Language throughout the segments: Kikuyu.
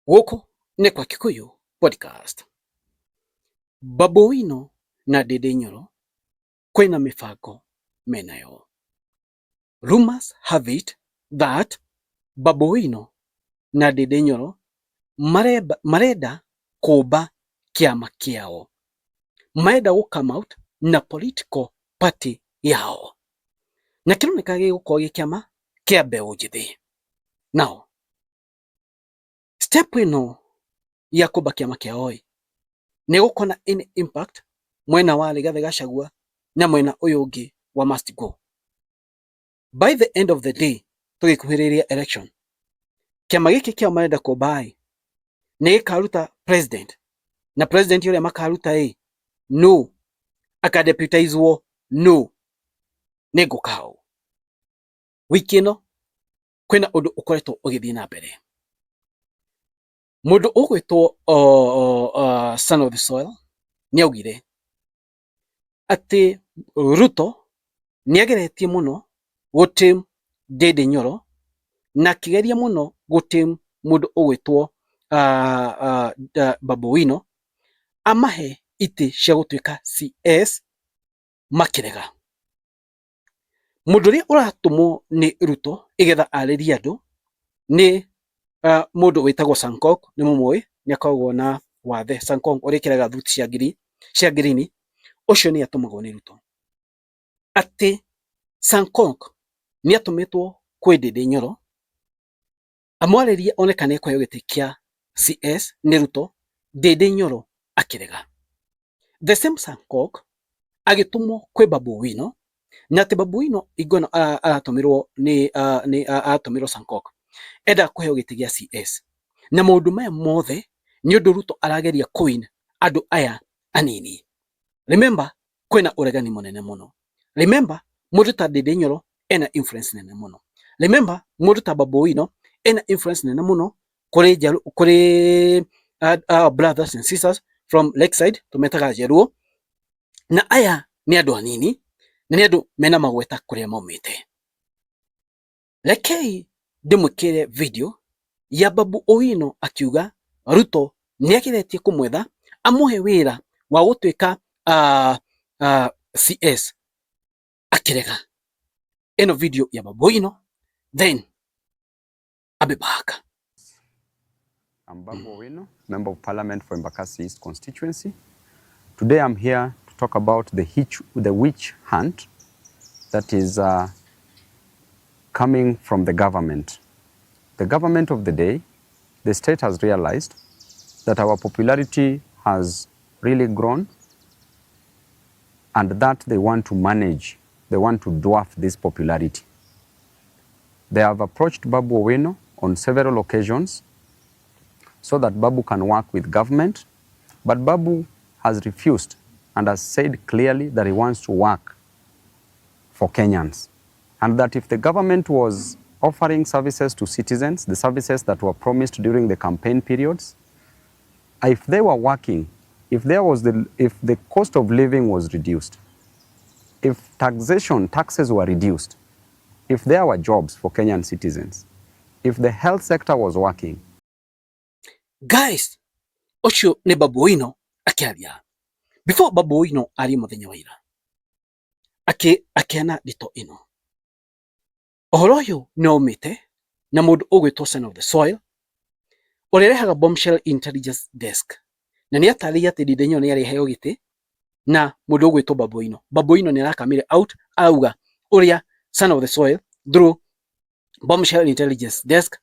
Gũkũ nĩ kwa Kikuyu Podcast. Babu Owino na Ndindi Nyoro kwĩna mĩbango menayo. Rumors have it that Babu Owino na Ndindi Nyoro marenda kũmba kĩama kĩao. Marenda gũ come out na political party yao. Na kĩroneka gĩgũkorwo gĩ kĩama kĩa mbeũ njĩthĩ. Now, step ĩno ya kũmba kĩama kĩao ĩ, nĩ ĩgũkorwo na any impact mwena wa Rigathĩ Gachagua na mwena ũyũ ũngĩ wa must go? By the end of the day, tũgĩkuhĩrĩria election, kĩama gĩkĩ kĩao marenda kũmba ĩ, nĩ gĩkaruta president, na president ũrĩa makaruta ĩ, no akadeputizwo no nĩ ngũka hau. Wiki ĩno kwĩna ũndũ ũkoretwo ũgĩthiĩ na mbere. Mũndũ ũgwĩtwo Son of the Soil nĩ augire atĩ Ruto nĩ ageretie mũno gũ Ndindi Nyoro na akĩgeria mũno gũ mũndũ ũgwĩtwo Babu Owino amahe itĩ cia gũtuĩka CS, makĩrega. Mũndũ ũrĩa ũratũmwo nĩ Ruto ĩgetha arĩrie andũ nĩ mũndũ wĩtagwo Sankok, nĩ mũmũĩ, nĩ akoragwo na wathe. Sankok ũrĩa ĩkĩraga thuti cia ngiri cia ngirini, ũcio nĩ atũmagwo nĩ Ruto. Atĩ Sankok nĩ atũmĩtwo kwĩ Ndindi Nyoro amwarĩrie one kana ekũheo gĩtĩ kĩa CS nĩ Ruto, Ndindi Nyoro akĩrega. The same Sankok agĩtũmwo kwĩ Babu Owino, na atĩ Babu Owino hingo ĩno aratũmĩrwo nĩ aratũmĩrwo Sankok endaga kũheo gĩtĩ gĩa CS. Na maũndũ maya mothe nĩ ũndũ Ruto arageria kũ-win andũ aya anini. Remember, kwĩna ũregani mũnene mũno. Remember, mũndũ ta Ndindi Nyoro ena influence nene mũno. Remember, mũndũ ta Babu Owino ena influence nene mũno kũrĩ kũrĩ our brothers and sisters from Lakeside, tũmetaga Jaluo, na aya nĩ andũ anini na nĩ andũ mena magweta kũrĩa maumĩte. Rekei ndĩmwĩkĩre video ya Babu Owino akiuga Ruto nĩ ageretie kũmwetha amũhe wĩra wa gũtuĩka CS, akĩrega. Ĩno video ya Babu Owino, then I'll be back. I'm Babu Owino, Member of Parliament for Embakasi East Constituency. Today I'm here to talk about the witch hunt that is coming from the government. The government of the day, the state has realized that our popularity has really grown and that they want to manage, they want to dwarf this popularity. They have approached Babu Owino on several occasions so that Babu can work with government, but Babu has refused and has said clearly that he wants to work for Kenyans, and that if the government was offering services to citizens, the services that were promised during the campaign periods, if they were working, if the cost of living was reduced, if taxes were reduced, if there were jobs for Kenyan citizens, if the health sector was working. Guys, ũcio nĩ Babu Owino akĩaria. Before Babu Owino arie mũthenya wa ira, akĩana ndeto ĩno. Ũhoro ũyũ nĩ waumĩte na mũndũ ũgwĩtwo Son of the Soil ũrĩa ũrehaga Bombshell Intelligence Desk, na nĩ atarĩirie atĩ Ndindi Nyoro nĩ arĩheo gĩtĩ na mũndũ ũgwĩtwo Babu Owino. Babu Owino nĩ arakamire out, arauga ũrĩa Son of the Soil through Bombshell Intelligence Desk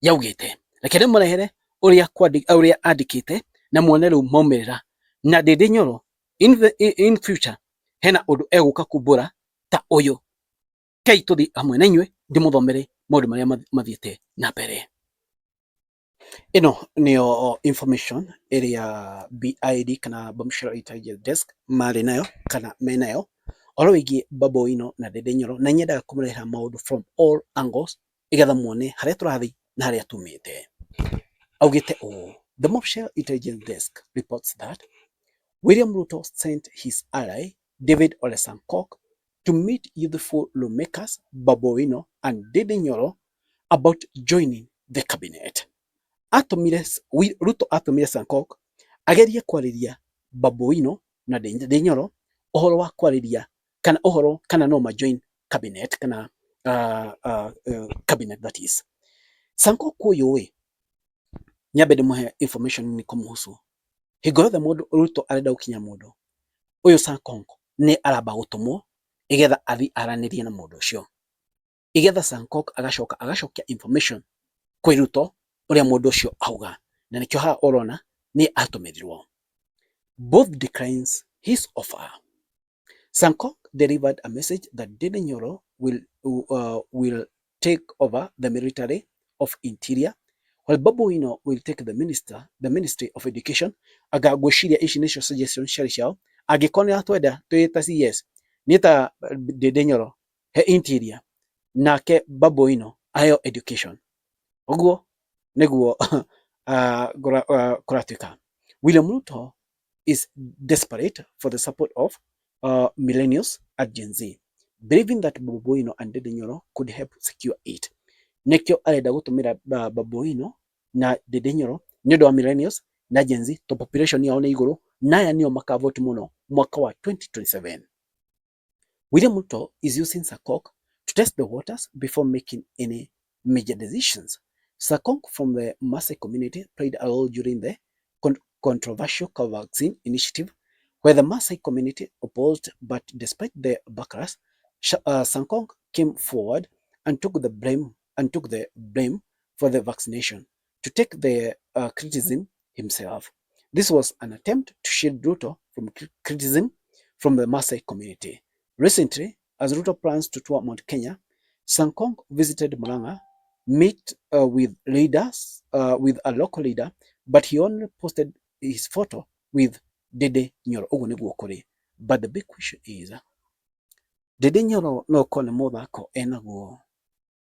yaugĩte. Reke ndĩmũrehere ũrĩa ũrĩa andĩkĩte na muone rĩu maumĩrĩra na Ndindi Nyoro in future hena ũndũ egũka kumbũra ta ũyũ. Kei tũthiĩ hamwe na inyuĩ ndĩmũthomere maũndũ marĩa mathiĩte na mbere. Ĩno nĩyo information ĩrĩa BID kana Bombshell Intelligence Desk marĩ nayo kana menayo ũhoro wĩgiĩ Babu Owino na Ndindi Nyoro, na nyendaga kũmũrehera maũndũ from all angles igetha muone harĩa tũrathiĩ na harĩa tumĩte. Augĩte ũũ: "The Bombshell Intelligence Desk reports that William Ruto sent his ally David Ole Sankok to meet youthful lawmakers Babu Owino and Ndindi Nyoro about joining the cabinet." Atũmire Ruto atũmire Sankok agerie kwarĩria Babu Owino na Ndindi Nyoro ũhoro wa kwarĩria kana ũhoro kana no ma join cabinet kana cabinet that is. Sankok ũyũ ĩ, nyambe ndĩmũhe information nĩ kũmũhusu. Hingo yothe mũndũ Ruto arenda gũkinya mũndũ ũyũ Sankok nĩ aramba gũtũmwo igetha athiĩ aranĩrie na mũndũ ũcio. Igetha Sankok agacoka agacokia information kwĩ Ruto ũrĩa mũndũ ũcio auga, na nĩkĩo haha ũrona nĩ atũmĩrirwo. Both declines his offer. Sankok delivered a message that Ndindi Nyoro will take over the military of interior, while Babu Owino will take the ministry of education. Anga ngwĩciria ici nĩcio suggestion ciarĩ ciao. Angĩkorwo nĩ atwenda twĩ ta CS, niĩ ta Ndindi Nyoro he interior, nake Babu Owino aheo education. Ũguo nĩguo kũratuĩka. William Ruto is desperate for the support of millennials at Gen Z, believing that Babu Owino and Ndindi Nyoro could help secure it. Nĩkĩo arenda gũtũmĩra Babu Owino na Ndindi Nyoro nĩ ũndũ wa millennials na Gen Z to population yao nĩ igũrũ na aya nĩo makavote mũno mwaka wa 2027. William Ruto is using Sankok to test the waters before making any major decisions. Sankok from the Maasai community played a role during the controversial vaccine initiative, where the Maasai community opposed, but despite the backlash, Sankok came forward and took the blame for the vaccination to take the criticism himself. This was an attempt to shield Ruto from criticism from the Maasai community. Recently, as Ruto plans to tour Mount Kenya, Sankok visited Murang'a, meet with leaders, with a local leader, but he only posted his photo with Ndindi Nyoro. Ũguo nĩguo kũrĩ. But the big question is, Ndindi Nyoro no ũkorwo nĩ mũthako enaguo,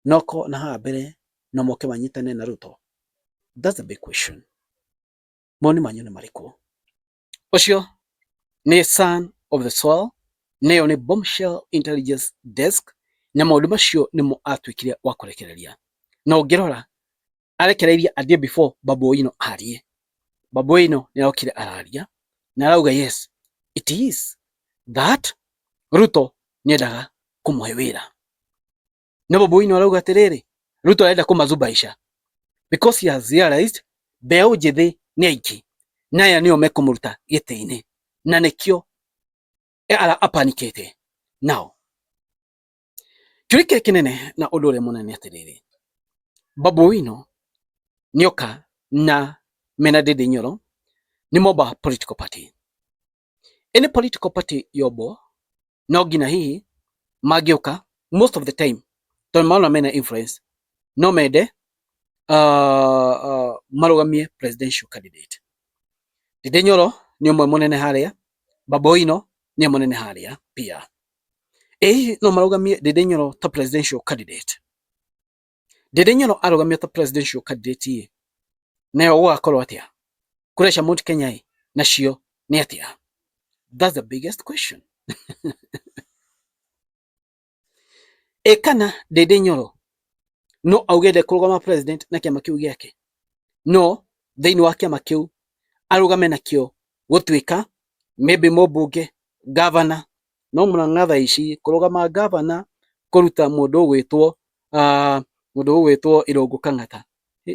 no ũkorwo na haha mbere no moke manyitane na Ruto? That's the big question. Mawoni manyu nĩ marĩkũ? Ũcio nĩ son of the soil, nayo nĩ Bombshell Intelligence Desk, na maũndũ macio nĩmo atuĩkire wa kũrekereria. Na ũngĩrora arekereirie a day before Babu Owino arie. Babu Owino nĩ arokire araria na arauga yes, it is that Ruto nĩendaga kũmũhe wĩra. No Babu Owino arauga atĩrĩrĩ, Ruto arenda kũmazubaisha because he has realized mbeũ njĩthĩ nĩ aingĩ na aya nĩo mekũmũruta gĩtĩ-inĩ na nĩkĩo apanikĩte. Now, kĩũria kĩrĩa kĩnene na ũndũ ũrĩa mũnene atĩrĩrĩ, Babu Owino nĩoka na mena Ndindi Nyoro nĩ momba political party. Any political party yombwo no nginya hihi mangĩũka most of the time tondũ marona mena influence no mende marũgamie presidential candidate. Ndindi Nyoro nĩ ũmwe mũnene harĩa, Babu Owino nĩ mũnene harĩa pia. Ĩ hihi no marũgamie Ndindi Nyoro ta presidential candidate? Ndindi Nyoro arũgamio ta presidential candidate ĩ, nayo gũgakorwo atĩa? Kura cia Mount Kenya ĩ, nacio nĩ atĩa? That's the biggest question. Ĩ kana Ndindi Nyoro no auge ndekũrũgama president na kĩama kĩu gĩake, no thĩinĩ wa kĩama kĩu arũgame nakĩo gũtuĩka maybe mũmbunge, governor. No Murang'a thaa ici kũrũgama governor kũruta mũndũ ũgwĩtwo Irũngũ Kang'ata,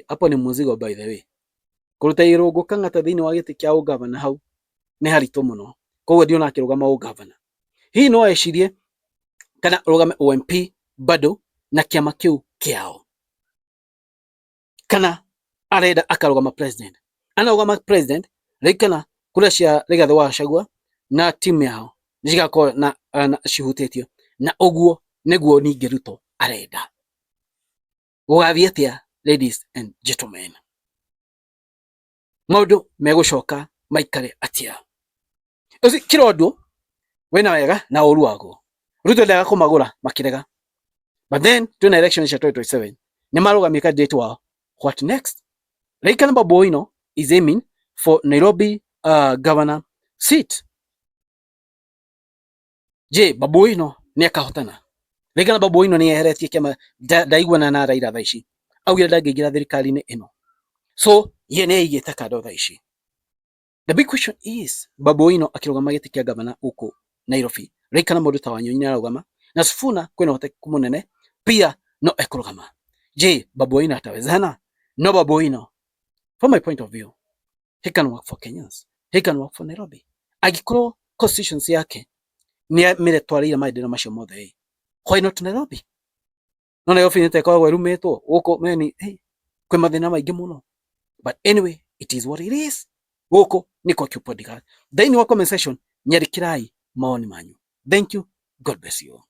hapo ni mzigo by the way. Kũruta Irũngũ Kang'ata thĩinĩ wa gĩtĩ kĩa ũgavana hau nĩ haritũ mũno, koguo ndĩrona akĩrũgama ũgavana. Hihi no ecirie kana arũgame o MP bado na kĩama kĩu kĩao, kana arenda akarũgama president. Anarũgama president, ririkana kura cia Rigathĩ wa Gachagua na timu yao nĩ cigakorwo na cihutĩtio, na ũguo nĩguo ningĩ Ruto arenda. Gũgathiĩ atĩa, ladies and gentlemen? Maũndũ megũcoka maikare atĩa? Ũcio kila ũndũ wĩna wega na ũru waguo. Ruto endaga kũmagũra makĩrega, but then twĩna election cia 2027 nĩ marũgamia candidate wao. What next? Ririkana Babu Owino is aiming for Nairobi governor seat. Je, Babu Owino nĩ akahotana? Ririkana Babu Owino nĩ eheretie kĩama, ndaiguana na Raila thaa ici, augire ndangĩingĩra thirikari-inĩ ĩno. So ye nĩ aigĩte kando thaa ici. The big question is, Babu Owino akĩrũgama gĩtĩ kĩa gavana gũkũ Nairobi, ririkana mũndũ ta Wanyonyi nĩ ararũgama na Sifuna kwĩna ũhotekeku mũnene pia no ekũrũgama. Je, Babu Owino atawezana? No Babu Owino, from my point of view, he can work for Kenyans, he can work for Nairobi. Angĩkorwo constituency yake nĩ mĩretwarĩire maendeleo macio mothe, why not Nairobi? No Nairobi nĩ ta ĩkoragwo ĩrumĩtwo gũkũ meni, hey, kwĩ mathĩna maingĩ mũno, but anyway, it is what it is. Gũkũ nĩ kwa Q Podcast. Thĩinĩ wa comment section nyandĩkĩrai mawoni manyu. Thank you, God bless you.